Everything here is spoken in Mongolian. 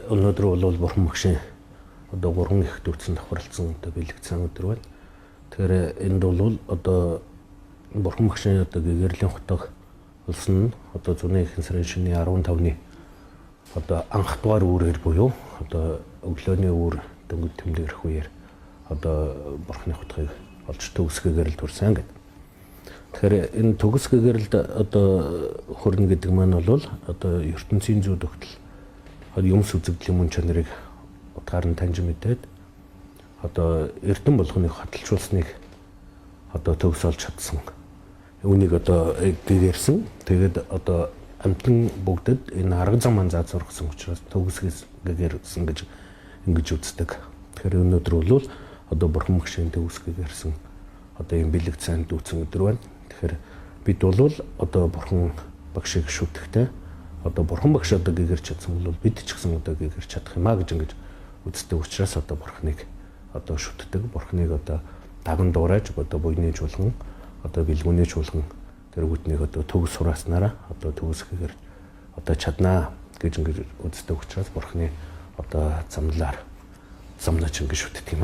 Өнөөдөр бол Бурхан багшийн одоо гурван их дүүцэн давхарлцсан одоо бэлэгдсэн өдөр байна. Тэгэхээр энд бол одоо Бурхан багшийн одоо гэгэрлийн хотог болсон нь одоо зуны ихэнх сарын шөнийн 15-ны одоо анх дугаар үүрээр буюу одоо өглөөний үүр дөнгөж тэмдэгрэх үеэр одоо Бурханы хотгийг олж төгс гэгэрэл төрсэн гэдэг. Тэгэхээр энэ төгс гэгэрэлд одоо хөрнө гэдэг маань бол одоо ертөнцийн зүй тогтол юмс үзэгдлийн мөн чанарыг утгаар нь таньж мэдээд одоо эрдэм болгоныг хадгалжуулсныг одоо төгс олж чадсан. Үүнийг одоо гэгэрсэн. Тэгээд одоо амтан бүгдэд энэ арга зам маань зааж сургасан учраас төгс гэгэрсэн гэж ингэж үздэг. Тэгэхээр өнөөдөр бол одоо Бурхан багшийн төгс гэгэрсэн одоо ийм бэлэг цайнд дүүцэн өдөр байна. Тэгэхээр бид бол одоо Бурхан багшийг шүтгэхдээ одоо Бурхан багш одоо гэгэрч чадсан бол бид ч гэсэн одоо гэгэрч чадах юм а гэж ингэж үздэг учраас одоо Бурханыг одоо шүтдэг. Бурханыг одоо даган дуурайж одоо буйны чуулган, одоо бэлгүүний чуулган тэр бүтнийг одоо төгс сурааснараа одоо төгс гэгэрч одоо чаднаа гэж ингэж үздэг учраас Бурханы одоо замлаар замнаач ингэж шүтдэг юм аа.